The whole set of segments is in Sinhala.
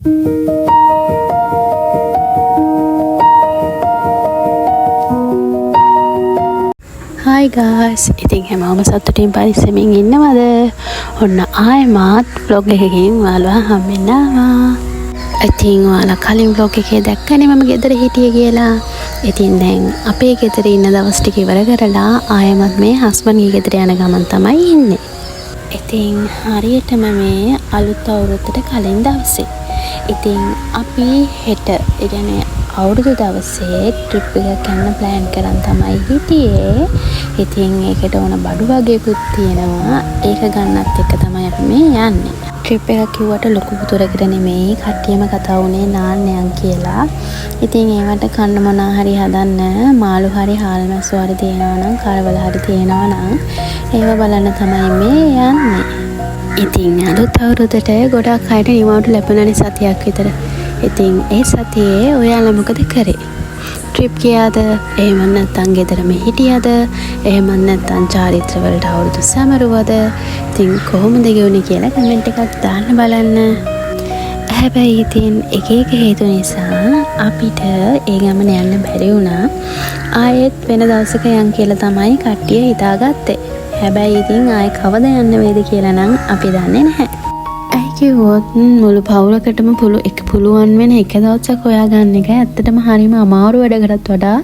හායි ගායිස්, ඉතින් හැමෝම සතුටින් පරිස්සමින් ඉන්නවද? ඔන්න ආයෙමත් ව්ලොග් එකකින් ඔයාලව හම්බෙන්න ආවා. ඉතින් ඔයාලා කලින් ව්ලොග් එකේ දැක්කනේ මම ගෙදර හිටියේ කියලා. ඉතින් දැන් අපේ ගෙදර ඉන්න දවස් ටික ඉවර කරලා ආයෙමත් මේ හස්බන්ඩ්ගේ ගෙදර යන ගමන් තමයි ඉන්නේ. ඉතින් හරියටම මේ අලුත් අවුරුද්දට කලින් දවසේ. ඉතින් අපි හෙට, ඒ කියන්නේ අවුරුදු දවසේ ට්‍රිප් එකක් යන්න ප්ලෑන් කරන් තමයි හිටියේ. ඉතින් ඒකට ඕන බඩු වගේකුත් තියෙනවා. ඒක ගන්නත් එක්ක තමයි අපි මේ යන්නේ. ට්‍රිප් එකක් කිව්වට ලොකු දුරකට නෙමෙයි, කට්ටියම කතා වුණේ නාන්න යන් කියලා. ඉතින් ඒවට කන්න මොනා හරි හදන්න මාළු හරි හාල් මැස්සෝ හරි තියෙනවා නම්, කරවල හරි තියෙනවා නම් ඒව බලන්න තමයි මේ යන්නේ. ඉතින් අලුත් අවුරුද්දට ගොඩක් අයට නිවාඩු ලැබුණානේ සතියක් විතර. ඉතින් ඒ සතියේ ඔයාලා මොකද කරේ? ට්‍රිප් ගියාද? එහෙම නැත්නම් ගෙදරම හිටියද? එහෙම නැත්නම් චාරිත්‍ර වලට අවුරුදු සැමරුවද? ඉතින් කොහොමද ගෙවුනේ කියලා කමෙන්ට් එකක් දාන්න බලන්න. හැබැයි ඉතින් එක එක හේතු නිසා අපිට ඒ ගමන යන්න බැරි වුණා. ආයෙත් වෙන දවසක යන් කියලා තමයි කට්ටිය හිතාගත්තේ. හැබැයි ඉතින් ආයෙ කවද යන්න වේද කියලා නම් අපි දන්නේ නැහැ. ඇයි කිව්වොත් මුළු පවුලකටම එක පුළුවන් වෙන එක දවසක් හොයාගන්න එක ඇත්තටම හරිම අමාරු වැඩකටත් වඩා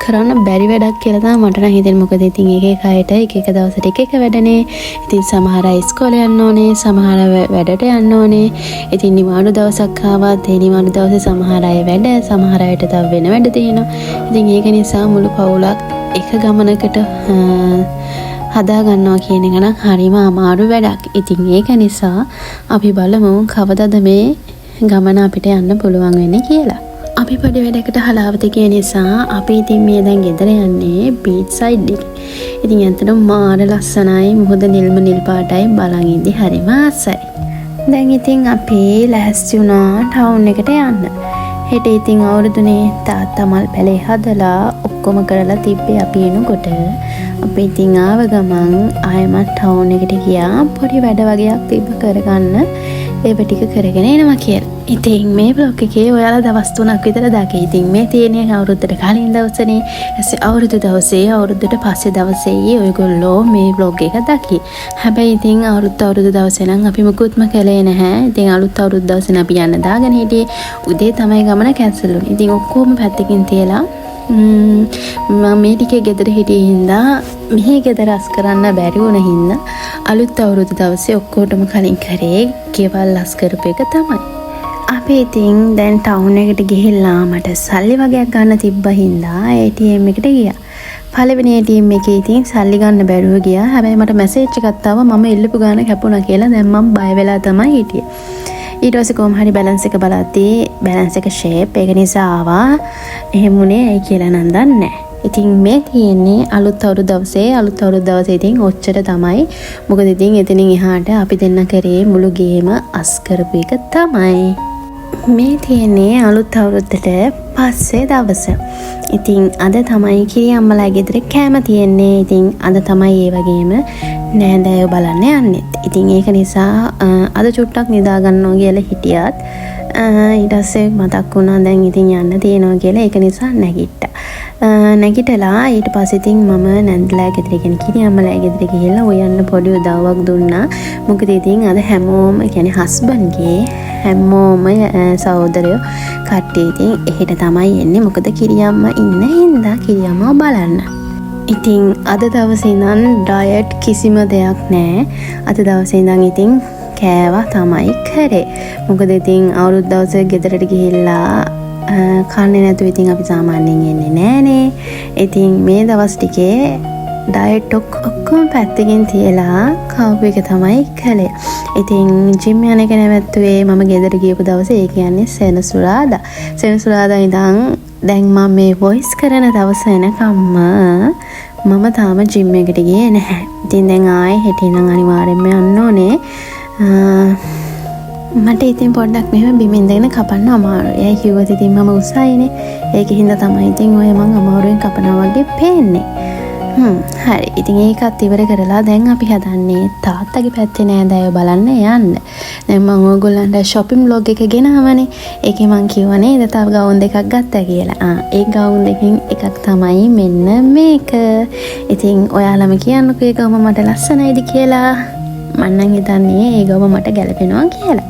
කරන්න බැරි වැඩක් කියලා තමයි මට නම් හිතෙන්නේ. මොකද ඉතින් එක එක අයට එක එක දවසට එක එක වැඩනේ. ඉතින් සමහර අය ඉස්කෝලේ යන්න ඕනේ, සමහර අය වැඩට යන්න ඕනේ. ඉතින් නිවාඩු දවසක් ආවත් ඒ නිවාඩු දවසේ සමහර අය වැඩ, සමහර අයට තව වෙන වැඩ තියෙනවා. ඉතින් ඒක නිසා මුළු පවුලක් එක ගමනකට හදා ගන්නවා කියන එක නම් හරිම අමාරු වැඩක්. ඉතින් ඒක නිසා අපි බලමු කවදද මේ ගමන අපිට යන්න පුළුවන් වෙන්නේ කියලා. අපි පොඩි වැඩකට හලාවත ගිය නිසා අපි ඉතින් මේ දැන් ගෙදර යන්නේ බීච් සයිඩ් එකේ. ඉතින් ඇත්තටම මාර ලස්සනයි. මුහුද නිල්ම නිල් පාටයි, බලන් ඉද්දි හරිම ආසයි. දැන් ඉතින් අපි ලෑස්ති වුණා ටවුන් එකට යන්න. හෙට ඉතින් අවුරුදුනේ. තාත්තා මල් පැලේ හදලා ඔක්කොම කරලා තිබ්බේ අපි එනකොට. අපි ඉතින් ආව ගමන් ආයෙමත් ටවුන් එකට ගියා, පොඩි වැඩ වගයක් තිබ්බ කරගන්න, ඒව ටික කරගෙන එනවා කියලා. ඉතින් මේ ව්ලොග් එකේ ඔයාලා දවස් 3ක් විතර දකි. ඉතින් මේ තියෙන්නේ අවුරුද්දට කලින් දවසනේ. ඊපස්සේ අවුරුදු දවසේ, අවුරුද්දට පස්සේ දවසේ ඔයගොල්ලෝ මේ ව්ලොග් එක දකි. හැබැයි ඉතින් අලුත් අවුරුදු දවසේ නම් අපි මුකුත්ම කළේ නැහැ. ඉතින් අලුත් අවුරුදු දවසේ නම් අපි යන්න දාගෙන හිටියේ. උදේ තමයි ගමන කැන්සල් වුනේ. ඉතින් ඔක්කොම පැත්තකින් තියලා මම මේ ටිකේ ගෙදර හිටියේ හින්දා, මෙහි ගෙදර අස් කරන්න බැරි වුණ හින්දා අලුත් අවුරුදු දවසේ ඔක්කොටම කලින් කරේ ගෙවල් අස් කරපු එක තමයි. අපි ඉතින් දැන් ටවුන් එකට ගිහිල්ලා මට සල්ලි වගයක් ගන්න තිබ්බ හින්දා ATM එකට ගියා. පළවෙනි ATM එකේ ඉතින් සල්ලි ගන්න බැරුව ගියා. හැබැයි මට මැසේජ් එකක් ආවා මම ඉල්ලපු ගාන කැපුණා කියලා. දැන් මම බය වෙලා තමයි හිටියේ. ඊට පස්සේ කොහොම හරි බැලන්ස් එක බලද්දී බැලන්ස් එක ෂේප්, ඒක නිසා ආවා. එහෙම වුණේ ඇයි කියලා නම් දන්නේ නැහැ. ඉතින් මේ තියෙන්නේ අලුත් අවුරුදු දවසේ. අලුත් අවුරුදු දවසේ ඉතින් ඔච්චර තමයි. මොකද ඉතින් එතනින් එහාට අපි දෙන්න කරේ මුළු ගේම අස් කරපු එක තමයි. මේ තියෙන්නේ අලුත් අවුරුද්දට පස්සේ දවස. ඉතින් අද තමයි කිරි අම්මලා ගෙදර කෑම තියෙන්නේ. ඉතින් අද තමයි ඒ වගේම නෑදෑයෝ බලන්න යන්නෙත්. ඉතින් ඒක නිසා අද චුට්ටක් නිදා ගන්නවා කියලා හිටියත් ඊට පස්සේ මතක් වුණා දැන් ඉතින් යන්න තියෙනවා කියලා. ඒක නිසා නැගිට්ටා. නැගිටලා ඊට පස්සේ ඉතින් මම නැන්දලා ගෙදර, කියන්නේ කිරි අම්මලා ගෙදර ගිහිල්ලා උයන්න පොඩි උදව්වක් දුන්නා. මොකද ඉතින් අද හැමෝම, කියන්නේ හස්බන්ඩ්ගේ හැමෝම සහෝදරයෝ කට්ටිය ඉතින් එහෙට තමයි එන්නේ. මොකද කිරියම්මා ඉන්න හින්දා කිරියම්මව බලන්න. ඉතින් අද දවසේ ඉඳන් ඩයට් කිසිම දෙයක් නෑ. අද දවසේ ඉඳන් ඉතින් කෑවා තමයි කරේ. මොකද ඉතින් අවුරුදු දවසේ ගෙදරට ගිහිල්ලා කන්නේ නැතුව ඉතින් අපි සාමාන්‍යයෙන් එන්නේ නෑනේ. ඉතින් මේ දවස් ටිකේ ඩයට් ඔක්කොම පැත්තකින් තියලා කවපු එක තමයි කළේ. ඉතින් ජිම් යන එක නැවැත්තුවේ මම ගෙදර ගියපු දවසේ, ඒ කියන්නේ සෙනසුරාදා. සෙනසුරාදා ඉඳන් දැන් මම මේ වොයිස් කරන දවස එනකම්ම මම තාම ජිම් එකට ගියේ නැහැ. ඉතින් දැන් ආයේ හෙට ඉඳන් අනිවාර්යෙන්ම යන්න ඕනේ. මට ඉතින් පොඩ්ඩක් මෙහෙම බිම ඉඳගෙන කපන්න අමාරුයි. ඇයි කිව්වොත් ඉතින් මම උසයිනේ. ඒක හින්දා තමයි ඉතින් ඔය මං අමාරුවෙන් කපනවා වගේ පේන්නේ. හරි. ඉතින් ඒකත් ඉවර කරලා දැන් අපි හදන්නේ තාත්තගේ පැත්තේ නෑදෑයෝ බලන්න යන්න. දැන් මං ඕගොල්ලන්ට ෂොපින් ව්ලොග් එක ගෙනාවනේ. ඒකේ මං කිව්වා නේද තව ගවුන් දෙකක් ගත්තා කියලා. ආ, ඒ ගවුන් දෙකෙන් එකක් තමයි මෙන්න මේක. ඉතින් ඔයාලම කියන්නකෝ ඒ ගවුම මට ලස්සනයිද කියලා. මං නම් හිතන්නේ ඒ ගවුම මට ගැලපෙනවා කියලා.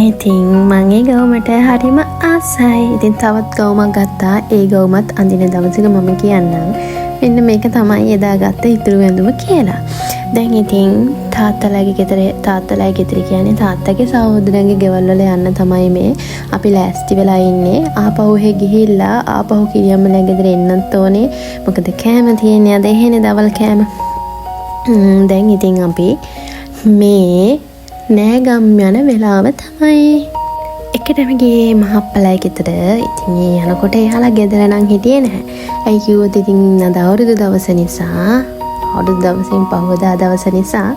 ඉතින් මං ඒ ගවුමට හරිම ආසයි. ඉතින් තවත් ගවුමක් ගත්තා. ඒ ගවුමත් අඳින දවසක මම කියන්නම්, මෙන්න මේක තමයි එදා ගත්ත ඉතුරු ඇඳුම කියලා. දැන් ඉතින් තාත්තලාගේ ගෙදර, තාත්තලාගේ ගෙදර කියන්නේ තාත්තගේ සහෝදරයන්ගේ ගෙවල් වල යන්න තමයි මේ අපි ලෑස්ති වෙලා ඉන්නේ. ආපහු එහෙ ගිහිල්ලා ආපහු කිරියම්මලා ගෙදර එන්නත් ඕනේ. මොකද කෑම තියෙන්නේ අද එහෙනේ, දවල් කෑම. දැන් ඉතින් අපි මේ නෑගම් යන වෙලාව තමයි. එකටම ගියේ මහප්පලයි ගෙදර. ඉතින් ඒ යනකොට එයාලා ගෙදර නම් හිටියේ නැහැ. ඇයි කිව්වොත් ඉතින් අද අවුරුදු දවස නිසා, අවුරුදු දවසින් පහුවදා දවස නිසා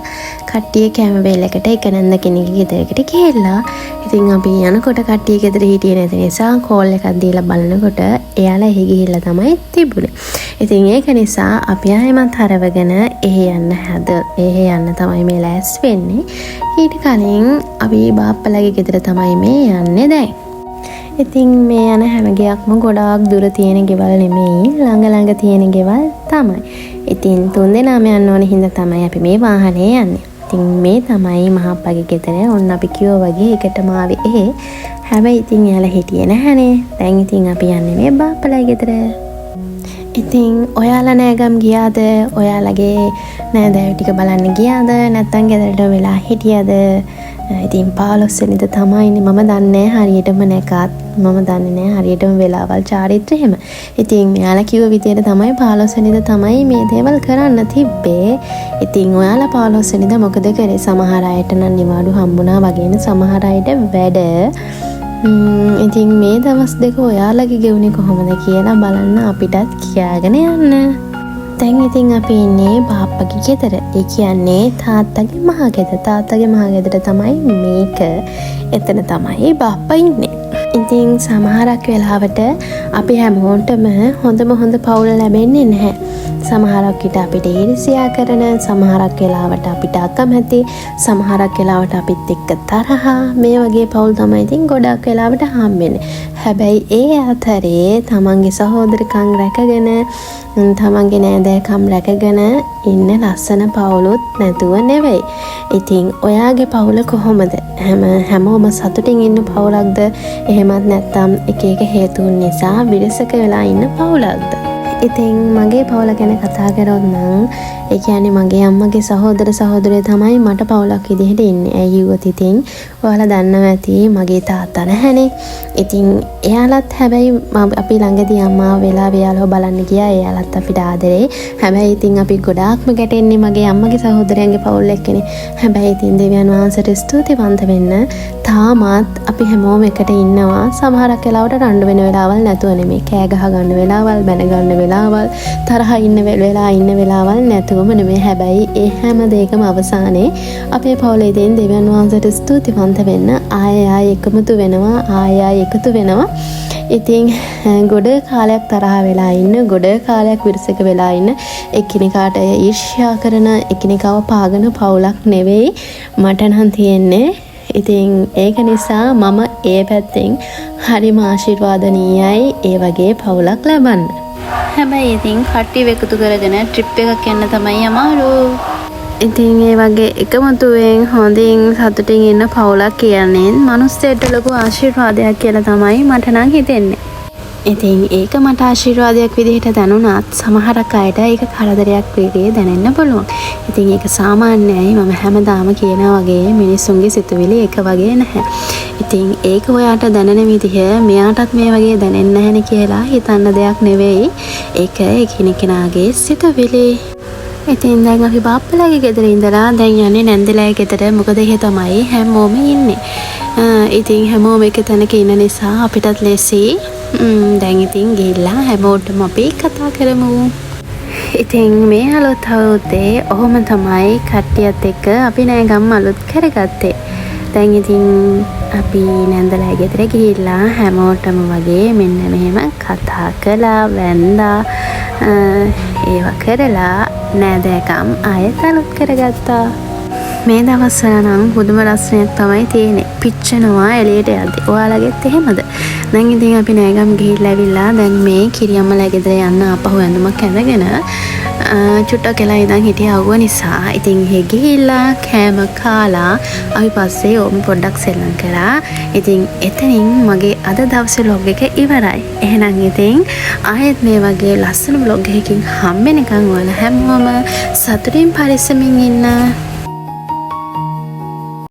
කට්ටිය කෑම වේලකට එක නැන්ද කෙනෙක්ගේ ගෙදරකට ගිහිල්ලා. ඉතින් අපි යනකොට කට්ටිය ගෙදර හිටියේ නැති නිසා කෝල් එකක් දීලා බලනකොට එයාලා එහෙ ගිහිල්ලා තමයි තිබුණේ. ඉතින් ඒක නිසා අපි ආයෙමත් හරවගෙන එහෙ යන්න තමයි මේ ලෑස්ති වෙන්නේ. ඊට කලින් අපි බාප්පලගේ ගෙදර තමයි මේ යන්නේ දැන්. ඉතින් මේ යන හැම ගෙයක්ම ගොඩාක් දුර තියෙන ගෙවල් නෙමෙයි, ළඟ ළඟ තියෙන ගෙවල් තමයි. ඉතින් තුන් දෙනාම යන්න ඕන හින්දා තමයි අපි මේ වාහනේ යන්නේ. ඉතින් මේ තමයි මහප්පගේ ගෙදර. ඔන්න අපි කිව්වා වගේ එකටම ආවේ එහෙ. හැබැයි ඉතින් එයාලා හිටියේ නැහනේ. දැන් ඉතින් අපි යන්නේ මේ බාප්පලගේ ගෙදර. ඉතින් ඔයාලා නෑගම් ගියාද? ඔයාලගේ නෑදෑයෝ ටික බලන්න ගියාද? නැත්තම් ගෙදරට වෙලා හිටියද? ඉතින් 15 වෙනිදා තමයිනේ. මම දන්නේ නෑ හරියටම නැකත්. මම දන්නේ නෑ හරියටම වෙලාවල් චාරිත්‍ර එහෙම. ඉතින් මෙයාලා කිව්ව විදියට තමයි 15 වෙනිදා තමයි මේ දේවල් කරන්න තිබ්බේ. ඉතින් ඔයාලා 15 වෙනිදා මොකද කරේ? සමහර අයට නම් නිවාඩු හම්බුණා වගේම සමහර අයට වැඩ. ඉතින් මේ දවස් දෙක ඔයාලගේ ගෙවුනේ කොහොමද කියලා බලන්න අපිටත් කියාගෙන යන්න. දැන් ඉතින් අපි ඉන්නේ බාප්පගේ ගෙදර. ඒ කියන්නේ තාත්තගේ මහ ගෙදර. තාත්තගේ මහ ගෙදර තමයි මේක. එතන තමයි බාප්පා ඉන්නේ. ඉතින් සමහරක් වෙලාවට අපි හැමෝටම හොඳම හොඳ පවුල ලැබෙන්නේ නැහැ. සමහරක් විට අපිට ඊර්ෂ්‍යා කරන, සමහරක් වෙලාවට අපිට අකමැති, සමහරක් වෙලාවට අපිත් එක්ක තරහා, මේ වගේ පවුල් තමයි ඉතින් ගොඩක් වෙලාවට හම්බෙන්නේ. හැබැයි ඒ අතරේ තමන්ගේ සහෝදරකම් රැකගෙන, තමන්ගේ නෑදෑකම් රැකගෙන ඉන්න ලස්සන පවුලුත් නැතුව නෙවෙයි. ඉතින් ඔයාගේ පවුල කොහොමද? හැමෝම සතුටින් ඉන්න පවුලක්ද? එහෙමත් නැත්නම් එක එක හේතුන් නිසා විරසක වෙලා ඉන්න පවුලක්ද? ඉතින් මගේ පවුල ගැන කතා කරොත් නම්, ඒ කියන්නේ මගේ අම්මගේ සහෝදර සහෝදරියෝ තමයි මට පවුලක් විදිහට ඉන්නේ. ඇයි කිව්වොත් ඉතින් ඔයාලා දන්නවා ඇති මගේ තාත්තා නැහැනේ. ඉතින් එයාලත් හැබැයි අපි ළඟදී අම්මා වෙලා එයාලව බලන්න ගියා. එයාලත් අපිට ආදරේ. හැබැයි ඉතින් අපි ගොඩාක්ම ගැටෙන්නේ මගේ අම්මගේ සහෝදරයන්ගේ පවුල් එක්කනේ. හැබැයි ඉතින් දෙවියන් වහන්සේට ස්තුතිවන්ත වෙන්න, තාමත් අපි හැමෝම එකට ඉන්නවා. සමහරක් වෙලාවට රණ්ඩු වෙන වෙලාවල් නැතුව නෙමෙයි. කෑ ගහ ගන්න වෙලාවල්, බැන ගන්න වෙලාවල්, තරහ ඉන්න වෙලා ඉන්න වෙලාවල් නැතුවම නෙමෙයි. හැබැයි ඒ හැම දෙයකම අවසානයේ අපේ පවුලේ ඉතින් දෙවියන් වහන්සේට ස්තුතිවන්ත වෙන්න ආයෙ ආයෙ එකමුතු වෙනවා, ආයෙ ආයෙ එකතු වෙනවා. ඉතින් ගොඩ කාලයක් තරහ වෙලා ඉන්න, ගොඩ කාලයක් විරසක වෙලා ඉන්න, එකිනෙකාට ඊර්ෂ්‍යා කරන, එකිනෙකාව පාගන පවුලක් නෙවෙයි මට නම් තියෙන්නේ. ඉතින් ඒක නිසා මම ඒ පැත්තෙන් හරිම ආශිර්වාදනීයයි ඒ වගේ පවුලක් ලබන්න. හැබැයි ඉතින් කට්ටියව එකතු කරගෙන ට්‍රිප් එකක් යන්න තමයි අමාරු. ඉතින් ඒ වගේ එකමුතුවෙන් හොඳින් සතුටින් ඉන්න පවුලක් කියන්නේ මනුස්සයට ලොකු ආශිර්වාදයක් කියලා තමයි මට නම් හිතෙන්නේ. ඉතින් ඒක මට ආශිර්වාදයක් විදිහට දැනුණත් සමහරක් අයට ඒක කරදරයක් විදිහේ දැනෙන්න පුළුවන්. ඉතින් ඒක සාමාන්‍යයි. මම හැමදාම කියනා වගේ මිනිස්සුන්ගේ සිතුවිලි එක වගේ නැහැ. ඉතින් ඒක ඔයාට දැනෙන විදිහ මෙයාටත් මේ වගේ දැනෙන්නේ නැහැනේ කියලා හිතන්න දෙයක් නෙවෙයි. ඒක එකිනෙකනාගේ සිතුවිලි. ඉතින් දැන් අපි බාප්පලාගේ ගෙදර ඉඳලා දැන් යන්නේ නැන්දලාගේ ගෙදර. මොකද එහෙ තමයි හැමෝම ඉන්නේ. ඉතින් හැමෝම එක තැනක ඉන්න නිසා අපිටත් ලෙසි. දැන් ඉතින් ගිහිල්ලා හැමෝටම අපි කතා කරමු. ඉතින් මේ අලුත් අවුරුද්දේ ඔහොම තමයි කට්ටියත් එක්ක අපි නෑගම් අලුත් කරගත්තේ. දැන් ඉතින් අපි නැන්දලා ගෙදර ගිහිල්ලා හැමෝටම වගේ මෙන්න මෙහෙම කතා කළා, වැන්දා, ඒවා කරලා නෑදෑකම් ආයෙත් අලුත් කරගත්තා. මේ දවස්වල නම් පුදුම රස්නයක් තමයි තියෙන්නේ. පිච්චෙනවා එළියට යද්දි. ඔයාලගෙත් එහෙමද? දැන් ඉතින් අපි නෑගම් ගිහිල්ලා ඇවිල්ලා දැන් මේ කිරියම්මලා ගෙදර යන්න ආපහු ඇඳුමක් ඇඳගෙන චුට්ටක් වෙලා ඉඳන් හිටියේ අවුව නිසා. ඉතින් එහෙ ගිහිල්ලා කෑම කාලා අපි පස්සේ ඔහොම පොඩ්ඩක් සෙල්ලම් කරා. ඉතින් එතනින් මගේ අද දවසේ ව්ලොග් එක ඉවරයි. එහෙනම් ඉතින් ආයෙත් මේ වගේ ලස්සන ව්ලොග් එකකින් හම්බෙනකන් ඔයාලා හැමෝම සතුටින් පරිස්සමින් ඉන්න.